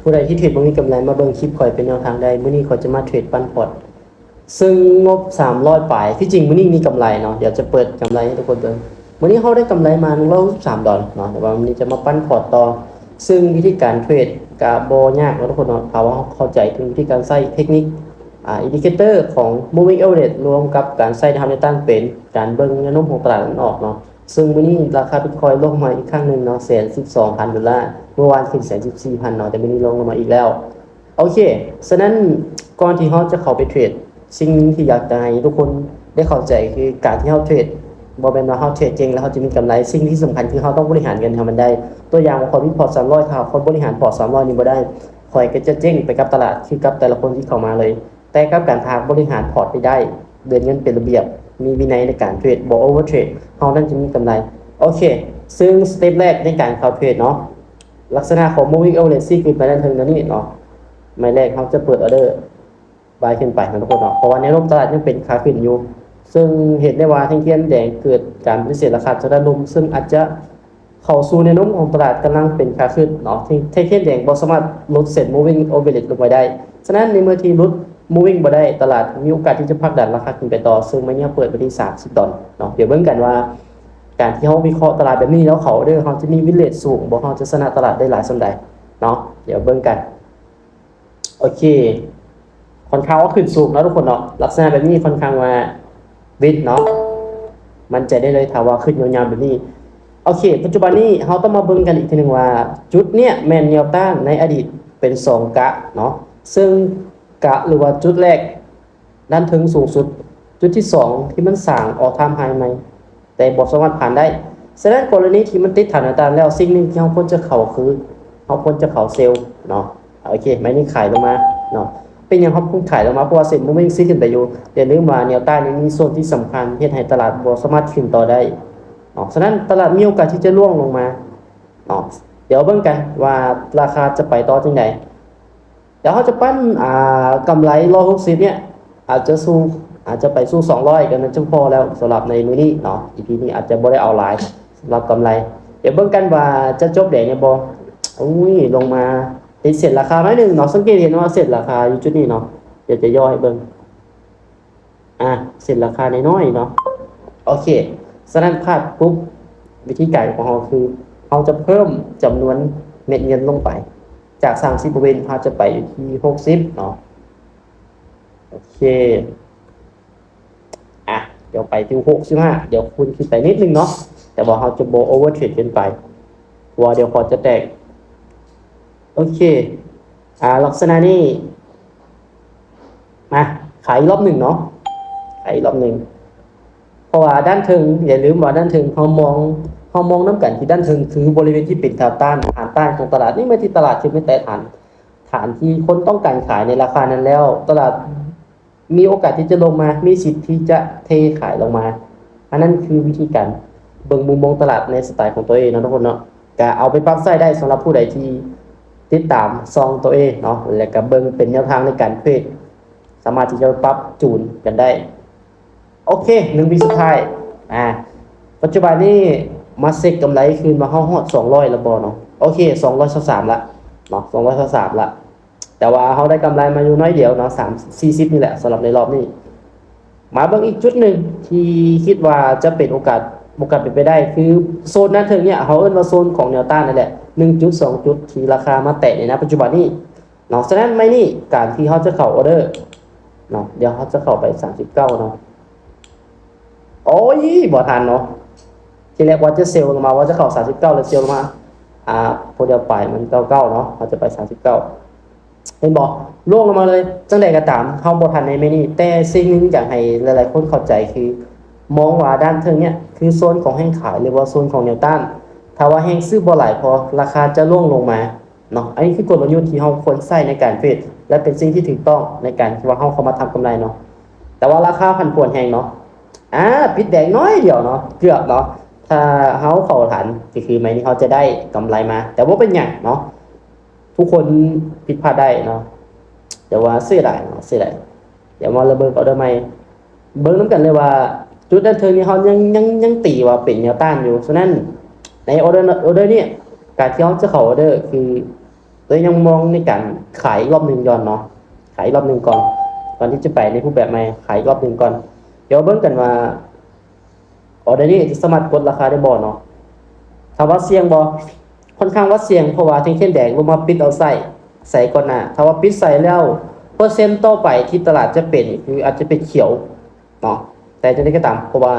ຜູ້ໃດທີ່ເທຣດບໍ່ມີກຳໄລ ມາເບິ່ງຄລິບຂ້ອຍເປັນແນວທາງໄດ້. ມື້ນີ້ຂ້ອຍຈະມາເທຣດປັ້ນພອດ ເຊິ່ງງົບສາມຮ້ອຍປາຍ. ທີ່ຈິງມື້ນີ້ມີກຳໄລເນາະ, ດຽວຈະເປີດກຳໄລໃຫ້ທຸກຄົນເບິ່ງ. ມື້ນີ້ເຮົາໄດ້ກຳໄລມາໜຶ່ງຮ້ອຍຫົກສິບສາມດອນເນາະ, ແຕ່ວ່າມື້ນີ້ຈະມາປັ້ນພອດຕໍ່. ເຊິ່ງວິທີການເທຣດກະບໍ່ຍາກເນາະທຸກຄົນເນາະ, ຖ້າວ່າເຮົາເຂົ້າໃຈເຖິງວິທີການໃຊ້ເທັກນິກ ອາ ອິນດິເຄເຕີຂອງ moving average ລວມກັບການໃຊ້ແນວຕ້ານເປັນການເບິ່ງແນວໂນ້ມຂອງຕະຫຼາດມັນອອກເນາະ. ເຊິ່ງມື້ນີ້ລາຄາບິດຄອຍລົງມາອີກຄັ້ງໜຶ່ງເນາະ, ແສນສິບສອງພັນໂດລາ, ເມື່ອວານຂຶ້ນແສນສິບສີ່ພັນເນາະ, ແຕ່ມື້ນີ້ລົງລົງມາອີກແລ້ວ. ໂອເຄ ສະນັ້ນກ່ອນທີ່ເຮົາຈະເຂົ້າໄປເທຣດ, ສິ່ງໜຶ່ງທີ່ຢາກຈະໃຫ້ທຸກຄົນໄດ້ເຂົ້າໃຈຄື ການທີ່ເຮົາເທຣດ ບໍ່ແມ່ນວ່າເຮົາເທຣດເກັ່ງແລ້ວເຮົາຈະມີກຳໄລ. ສິ່ງທີ່ສຳຄັນຄືເຮົາຕ້ອງບໍລິຫານເງິນໃຫ້ມັນໄດ້. ຕົວຢ່າງວ່າຂ້ອຍມີພອດສາມຮ້ອຍ, ຖ້າຂ້ອຍບໍລິຫານພອດສາມຮ້ອຍນີ້ບໍ່ໄດ້, ຂ້ອຍກໍຈະເຈັ້ງໄປກັບຕະຫຼາດຄືກັບແຕ່ລະຄົນທີ່ເຂົ້າມາເລີຍ. ແຕ່ກັບການຖ້າບໍລິຫານພອດໄດ້ ເດີນເງິນເປັນລະບຽບ, ມີວິໄນໃນການເທຣດ, ບໍ່ overtrade, ເຮົານັ້ນຈະມີກຳໄລ. ໂອເຄ ເຊິ່ງສະເຕັບແລກໃນການເຂົ້າເທຣດເນາະ, ລັກສະນະຂອງ moving average ຊີ້ຂຶ້ນໄປດ້ານເທິງແນວນີ້ເນາະ, ໄມ້ແລກເຮົາຈະເປີດອໍເດີບາຍຂຶ້ນໄປເນາະທຸກຄົນເນາະ, ເພາະວ່າແນວໂນ້ມຕະຫຼາດຍັງເປັນຂາຂຶ້ນຢູ່. ເຊິ່ງເຫັນໄດ້ວ່າແທ່ງຂຽນແດງເກີດການປະຕິເສດລາຄາຈາກດ້ານລຸ່ມ, ເຊິ່ງອາດຈະ ເຂົ້າສູ່ແນວໂນ້ມຂອງຕະຫຼາດກຳລັງເປັນຂາຂຶ້ນເນາະ, ທີ່ ທີ່ເຄນແດງບໍ່ສາມາດຫຼຸດເສັ້ນ moving average ລົງໄປໄດ້. ສະນັ້ນໃນເມື່ອທີ່ຫຼຸດ moving ບໍ່ໄດ້, ຕະຫຼາດມີໂອກາດທີ່ຈະຜັກດັນລາຄາຂຶ້ນໄປຕໍ່, ເຊິ່ງໄມ້ນີ້ເຮົາເປີດໄວ້ທີ່ສາມສິບດອນເນາະ. ດຽວເບິ່ງກັນວ່າ ການທີ່ເຮົາວິເຄາະຕະຫຼາດແບບນີ້ແລ້ວເຂົ້າອໍເດີ, ເຮົາຈະມີ win rate ສູງບໍ່, ເຮົາຈະຊະນະຕະຫຼາດໄດ້ຫຼາຍສ່ຳໃດເນາະ. ດຽວເບິ່ງກັນ. ໂອເຄ ຂ້ອນຂ້າງວ່າຂຶ້ນສູງເນາະທຸກຄົນເນາະ, ລັກສະນະແບບນີ້ຂ້ອນຂ້າງວ່າວິນເນາະ, ໝັ້ນໃຈໄດ້ເລີຍຖ້າວ່າຂຶ້ນຍາວໆແບບນີ້. ໂອເຄ ປັດຈຸບັນນີ້ເຮົາຕ້ອງມາເບິ່ງກັນອີກເທື່ອໜຶ່ງວ່າ ຈຸດເນີ້ຍແມ່ນແນວຕ້ານໃນອະດີດເປັນສອງກະເນາະ, ເຊິ່ງກະ ຫຼືວ່າຈຸດແລກດ້ານເທິງສູງສຸດ, ຈຸດທີສອງທີ່ມັນສ້າງ all time high ໃໝ່ ແຕ່ບໍ່ສາມາດຜ່ານໄດ້. ສະນັ້ນກໍລະນີທີ່ມັນຕິດຖານແນວຕ້ານແລ້ວ, ສິ່ງໜຶ່ງທີ່ເຮົາຄວນຈະເຂົ້າຄື ເຮົາຄວນຈະເຂົ້າເຊວເນາະ. ໂອເຄ ໄມ້ນີ້ຂາຍລົງມາເນາະ. ເປັນຫຍັງເຮົາເພິ່ງຂາຍລົງມາ? ເພາະວ່າເສັ້ນ moving ຊີ້ຂຶ້ນໄປຢູ່. ຢ່າລືມວ່າແນວຕ້ານຍັງມີສ່ວນທີ່ສຳຄັນເຮັດໃຫ້ຕະຫຼາດບໍ່ສາມາດຂຶ້ນຕໍ່ໄດ້ເນາະ. ສະນັ້ນຕະຫຼາດມີໂອກາດທີ່ຈະລ່ວງລົງມາເນາະ. ດຽວເບິ່ງກັນວ່າລາຄາຈະໄປຕໍ່ຈັ່ງໃດ. ດຽວເຮົາຈະປັ້ນ ອ່າ ກຳໄລຮ້ອຍຫົກສິບເນີ້ຍ ອາດຈະສູ້ ອາດຈະໄປສູ້ສອງຮ້ອຍ ກໍໜ້າຈະພໍແລ້ວສຳລັບໃນມື້ນີ້ເນາະ. ອີພີນີ້ອາດຈະບໍ່ໄດ້ເອົາຫຼາຍສຳລັບກຳໄລ. ດຽວເບິ່ງກັນວ່າຈະຈົບແດງແດ່ບໍ່. ໂອ້ຍ ລົງມາຕິດເສັ້ນລາຄາໜ້ອຍໜຶ່ງເນາະ. ສັງເກດເຫັນວ່າເສັ້ນລາຄາຢູ່ຈຸດນີ້ເນາະ. ດຽວຈະຍ່ອຍໃຫ້ເບິ່ງ. ອ່າ ເສັ້ນລາຄານ້ອຍໆເນາະ. ໂອເຄ ສະນັ້ນພາດປຸບ ວິທີການຂອງເຮົາຄື ເຮົາຈະເພີ່ມຈຳນວນເມັດເງິນລົງໄປ ຈາກສາມສິບ ບໍລິເວນ ເຮົາຈະໄປຢູ່ທີ່ຫົກສິບເນາະ. ໂອເຄ ອ່ະ ດຽວໄປທີ່ຫົກສິບຫ້າ ດຽວຄູນຂຶ້ນໄປນິດໜຶ່ງເນາະ, ແຕ່ວ່າເຮົາຈະບໍ່ overtrade ເກີນໄປ ເພາະວ່າດຽວພອດຈະແຕກ. ໂອເຄ ອ່າ ລັກສະນະນີ້ ມາ ຂາຍອີກລອບໜຶ່ງເນາະ, ຂາຍອີກລອບໜຶ່ງ. ເພາະວ່າດ້ານເທິງ ຢ່າລືມວ່າດ້ານເທິງເຮົາມອງ ເຮົາມອງນຳກັນທີ່ດ້ານເທິງຄືບໍລິເວນທີ່ເປັນແນວຕ້ານ, ຖານຕ້ານຂອງຕະຫຼາດ. ໃນເມື່ອທີ່ຕະຫຼາດຂຶ້ນໄປແຕະຖານ ຖານທີ່ຄົນຕ້ອງການຂາຍໃນລາຄານັ້ນແລ້ວ, ຕະຫຼາດມີໂອກາດທີ່ຈະລົງມາ, ມີສິດທີ່ຈະເທຂາຍລົງມາ. ອັນນັ້ນຄືວິທີການເບິ່ງມຸມມອງຕະຫຼາດໃນສະໄຕຂອງຕົວເອງເນາະທຸກຄົນເນາະ. ກະເອົາໄປປັບໃຊ້ໄດ້ສຳລັບຜູ້ໃດທີ່ຕິດຕາມຊ່ອງຕົວເອງເນາະ ແລະກະເບິ່ງເປັນແນວທາງໃນການເທຣດ, ສາມາດທີ່ຈະປັບຈູນກັນໄດ້. ໂອເຄ ໜຶ່ງວິສຸດທ້າຍ. ອ່າ ປັດຈຸບັນນີ້ມາເຊັກກຳໄລຄືນວ່າເຮົາຮອດສອງຮ້ອຍແລ້ວບໍ່ເນາະ. ໂອເຄ ສອງຮ້ອຍຊາວສາມລະເນາະ, ສອງຮ້ອຍຊາວສາມລະ. ແຕ່ວ່າເຮົາໄດ້ກຳໄລມາຢູ່ໜ້ອຍດຽວເນາະ, ສາມ ສີ່ສິບນີ້ແຫຼະ ສຳລັບໃນລອບນີ້. ມາເບິ່ງອີກຈຸດໜຶ່ງທີ່ຄິດວ່າຈະເປັນໂອກາດ ໂອກາດເປັນໄປໄດ້ ຄືໂຊນດ້ານເທິງເນີ້ຍ ເຮົາເອີ້ນວ່າໂຊນຂອງແນວຕ້ານນັ້ນແຫຼະ ໜຶ່ງຈຸດ ສອງຈຸດ ທີ່ລາຄາມາແຕະໃນນະປັດຈຸບັນນີ້ເນາະ. ສະນັ້ນໄມ້ນີ້ ການທີ່ເຮົາຈະເຂົ້າອໍເດີເນາະ, ດຽວເຮົາຈະເຂົ້າໄປສາມສິບເກົ້າເນາະ. ໂອ້ຍ ບໍ່ທັນເນາະ. ທີແລກວ່າຈະເຊວລົງມາ ວ່າຈະເຂົ້າສາມສິບເກົ້າ ແລ້ວເຊວລົງມາ ອ່າ ໂຕດຽວປາຍມັນເກົ້າເກົ້າເນາະ, ເຮົາຈະໄປສາມສິບເກົ້າ ເຫັນບໍ່? ລ່ວງລົງມາເລີຍ. ຈັ່ງໃດກໍຕາມ ເຮົາບໍ່ທັນໃນແມ່ນີ້, ແຕ່ສິ່ງໜຶ່ງຢາກໃຫ້ຫຼາຍໆຄົນເຂົ້າໃຈຄື ມອງວ່າດ້ານເທິງເນີ້ຍຄືໂຊນຂອງແຮງຂາຍ ຫຼືວ່າໂຊນຂອງແນວຕ້ານ. ຖ້າວ່າແຮງຊື້ບໍ່ຫຼາຍພໍ ລາຄາຈະລ່ວງລົງມາເນາະ. ອັນນີ້ຄືກົນລະຍຸດທີ່ເຮົາຄວນໃຊ້ໃນການເທຣດ ແລະເປັນສິ່ງທີ່ຖືກຕ້ອງໃນການທີ່ວ່າເຮົາເຂົ້າມາທຳກຳໄລເນາະ. ແຕ່ວ່າລາຄາຜັນປວນແຮງເນາະ. ອ່າ ປິດແດງໜ້ອຍດຽວເນາະ, ເກືອບເນາະ. ຖ້າເຮົາເຂົ້າທັນ ກໍຄືໄມ້ນີ້ເຮົາຈະໄດ້ກຳໄລມາ, ແຕ່ບໍ່ເປັນຫຍັງເນາະ. ທຸກຄົນຜິດພາດໄດ້ເນາະ, ແຕ່ວ່າເສຍດາຍເນາະ ເສຍດາຍ. ດຽວມາເລີ່ມເບິ່ງອໍເດີໃໝ່. ເບິ່ງນຳກັນເລີຍວ່າຈຸດດ້ານເທິງນີ້ເຮົາຍັງ ຍັງ ຍັງຕີວ່າເປັນແນວຕ້ານຢູ່. ສະນັ້ນໃນອໍເດີ ອໍເດີນີ້ ການທີ່ເຮົາຈະເຂົ້າອໍເດີຄື ໂດຍຍັງມອງໃນການຂາຍອີກລອບໜຶ່ງກ່ອນເນາະ ຂາຍອີກລອບໜຶ່ງກ່ອນ ກ່ອນທີ່ຈະໄປໃນຮູບແບບໃໝ່ ຂາຍອີກລອບໜຶ່ງກ່ອນ. ດຽວເບິ່ງກັນວ່າ ອໍເດີນີ້ຈະສາມາດກົດລາຄາໄດ້ບໍ່ເນາະ. ຖາມວ່າສ່ຽງບໍ່? ຂ້ອນຂ້າງວ່າສ່ຽງ ເພາະວ່າແທ່ງຂຽນແດງລົງມາປິດເອົາໄຊ ໄຊກ່ອນໜ້າ. ຖ້າວ່າປິດໄຊແລ້ວ ເປີເຊັນຕໍ່ໄປທີ່ຕະຫຼາດຈະເປັນ ຄືອາດຈະເປັນຂຽວເນາະ. ແຕ່ຈັ່ງໃດກໍຕາມ ເພາະວ່າ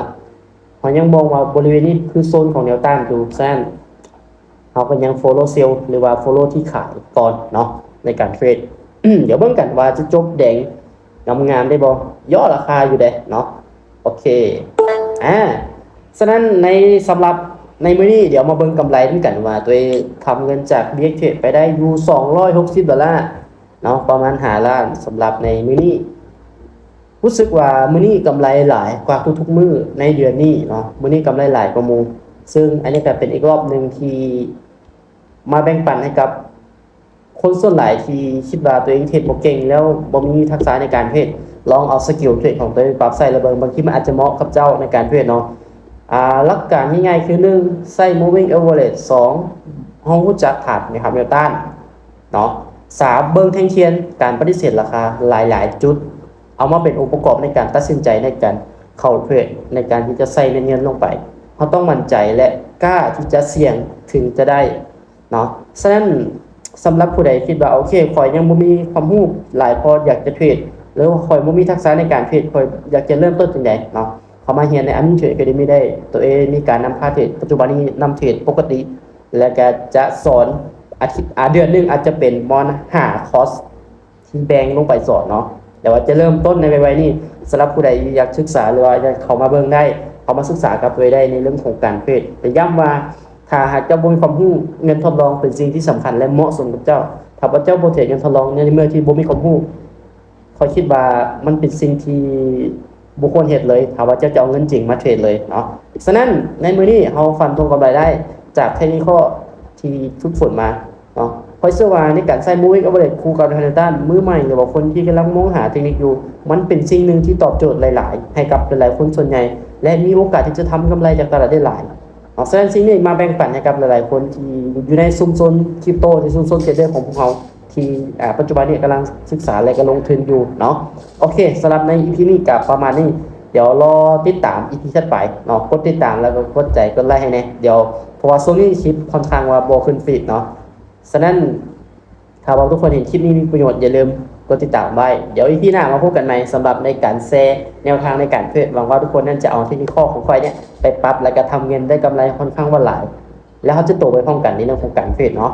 ເຮົາຍັງມອງວ່າບໍລິເວນນີ້ຄືໂຊນຂອງແນວຕ້ານຢູ່ ສະນັ້ນ ເຮົາກໍຍັງ follow sell ຫຼືວ່າ follow ທີ່ຂາຍກ່ອນເນາະ ໃນການເທຣດ. ດຽວເບິ່ງກັນວ່າຈະຈົບແດງງາມໆໄດ້ບໍ່? ຍໍ້ລາຄາຢູ່ເດ້ເນາະ. ໂອເຄ ອາ ສະນັ້ນໃນ ສຳລັບໃນມື້ນີ້ ດຽວມາເບິ່ງກຳໄລນຳກັນວ່າ ໂຕເອງທຳເງິນຈາກ BX Trade ໄປໄດ້ຢູ່ສອງຮ້ອຍຫົກສິບໂດລາເນາະ ປະມານຫ້າລ້ານ ສຳລັບໃນມື້ນີ້. ຮູ້ສຶກວ່າມື້ນີ້ກຳໄລຫຼາຍກວ່າທຸກໆມື້ໃນເດືອນນີ້ເນາະ ມື້ນີ້ກຳໄລຫຼາຍກວ່າໝູ່ ເຊິ່ງອັນນີ້ກໍເປັນອີກລອບໜຶ່ງທີ່ມາແບ່ງປັນໃຫ້ກັບຄົນສ່ວນຫຼາຍທີ່ຄິດວ່າຕົວເອງເທຣດບໍ່ເກັ່ງ ແລ້ວບໍ່ມີທັກສະໃນການເທຣດ. ລອງເອົາສະກິວເທຣດຂອງຕົວເອງໄປປັບໃຊ້ລະເບິ່ງ ບາງທີມັນອາດຈະເໝາະກັບເຈົ້າໃນການເທຣດເນາະ. ອາ ຫຼັກການງ່າຍໆຄື ໜຶ່ງ ໃຊ້ moving average ສອງ ເຮົາຮູ້ຈັກຖານແນວຮັບແນວຕ້ານເນາະ ສາມ ເບິ່ງແທ່ງຂຽນການປະຕິເສດລາຄາຫຼາຍໆຈຸດ ເອົາມາເປັນອົງປະກອບໃນການຕັດສິນໃຈໃນການເຂົ້າເທຣດ ໃນການທີ່ຈະໃສ່ເມັດເງິນລົງໄປ. ເຮົາຕ້ອງໝັ້ນໃຈ ແລະ ກ້າທີ່ຈະສ່ຽງເຖິງຈະໄດ້ເນາະ. ສະນັ້ນ ສຳລັບຜູ້ໃດຄິດວ່າ ໂອເຄ ຂ້ອຍຍັງບໍ່ມີຄວາມຮູ້ຫຼາຍພໍຢາກຈະເທຣດ ຫຼືວ່າຂ້ອຍບໍ່ມີທັກສະໃນການເທຣດ ຂ້ອຍຢາກຈະເລີ່ມຕົ້ນຈັ່ງໃດເນາະ ເຂົ້າມາຮຽນໃນ Arming Trade Academy ໄດ້. ໂຕເອງມີການນຳພາເທຣດ ປັດຈຸບັນນີ້ນຳເທຣດປົກກະຕິ ແລະ ກະຈະສອນອາທິດ ອາ ເດືອນໜຶ່ງອາດຈະເປັນປະມານຫ້າຄອສ ທີ່ແບ່ງລົງໄປສອນເນາະ. ແຕ່ວ່າຈະເລີ່ມຕົ້ນໃນໄວໆນີ້ ສຳລັບຜູ້ໃດຢາກສຶກສາ ຫຼືວ່າຢາກເຂົ້າມາເບິ່ງໄດ້ ເຂົ້າມາສຶກສາກັບໂຕເອງໄດ້ໃນເລື່ອງຂອງການເທຣດ. ແຕ່ຢ້ຳວ່າ ຖ້າຫາກເຈົ້າບໍ່ມີຄວາມຮູ້, ເງິນທົດລອງເປັນສິ່ງທີ່ສຳຄັນ ແລະ ເໝາະສົມກັບເຈົ້າ. ຖ້າວ່າເຈົ້າບໍ່ເທຣດເງິນທົດລອງໃນເມື່ອທີ່ບໍ່ມີຄວາມຮູ້, ຂ້ອຍຄິດວ່າມັນເປັນສິ່ງທີ່ບໍ່ຄວນເຮັດເລີຍ ຖ້າວ່າເຈົ້າຈະເອົາເງິນຈິງມາເທຣດເລີຍເນາະ. ສະນັ້ນ ໃນມື້ນີ້ເຮົາຟັນທງກຳໄລໄດ້ຈາກເທັກນິຄອລທີ່ຝຶກຝົນມາເນາະ. ຂ້ອຍເຊື່ອວ່າໃນການໃຊ້ moving average ຄູ່ກັບແນວຕ້ານ, ມືໃໝ່ ຫຼືວ່າຄົນທີ່ກຳລັງມອງຫາເທັກນິກຢູ່, ມັນເປັນສິ່ງໜຶ່ງທີ່ຕອບໂຈດຫຼາຍໆ ໃຫ້ກັບຫຼາຍໆຄົນສ່ວນໃຫຍ່ ແລະ ມີໂອກາດທີ່ຈະທຳກຳໄລຈາກຕະຫຼາດໄດ້ຫຼາຍເນາະ. ສະນັ້ນ ສິ່ງນີ້ມາແບ່ງປັນໃຫ້ກັບຫຼາຍໆຄົນທີ່ຢູ່ໃນຊຸມຊົນຄຣິບໂຕ ທີ່ຊຸມຊົນເທຣດເດີຂອງພວກເຮົາ ທີ່ ອາ ປັດຈຸບັນນີ້ກຳລັງສຶກສາ ແລະ ກໍລົງທຶນຢູ່ເນາະ. ໂອເຄ ສຳລັບໃນ ອີ ພີ ນີ້ກໍປະມານນີ້. ດຽວລໍຕິດຕາມ ອີ ພີ ຖັດໄປເນາະ. ກົດຕິດຕາມ ແລ້ວກໍກົດໃຈ ກົດໄລໃຫ້ແດ່. ດຽວ ເພາະວ່າຊ່ວງນີ້ຄລິບຄ່ອນຂ້າງວ່າບໍ່ຂຶ້ນຟີດເນາະ. ສະນັ້ນ ຖ້າວ່າທຸກຄົນເຫັນຄລິບນີ້ມີປະໂຫຍດ, ຢ່າລືມກົດຕິດຕາມໄວ້. ດຽວ ອີ ພີ ໜ້າມາພົບກັນໃໝ່ ສຳລັບໃນການແຊແນວທາງໃນການເທຣດ. ຫວັງວ່າທຸກຄົນນັ້ນຈະເອົາເທັກນິຄອລຂອງຂ້ອຍເນຍໄປປັບ ແລ້ວກໍທຳເງິນໄດ້ກຳໄລຄ່ອນຂ້າງວ່າຫຼາຍ. ແລ້ວເຮົາຈະໂຕໄປພ້ອມກັນໃນເລື່ອງຂອງການເທຣດເນາະ.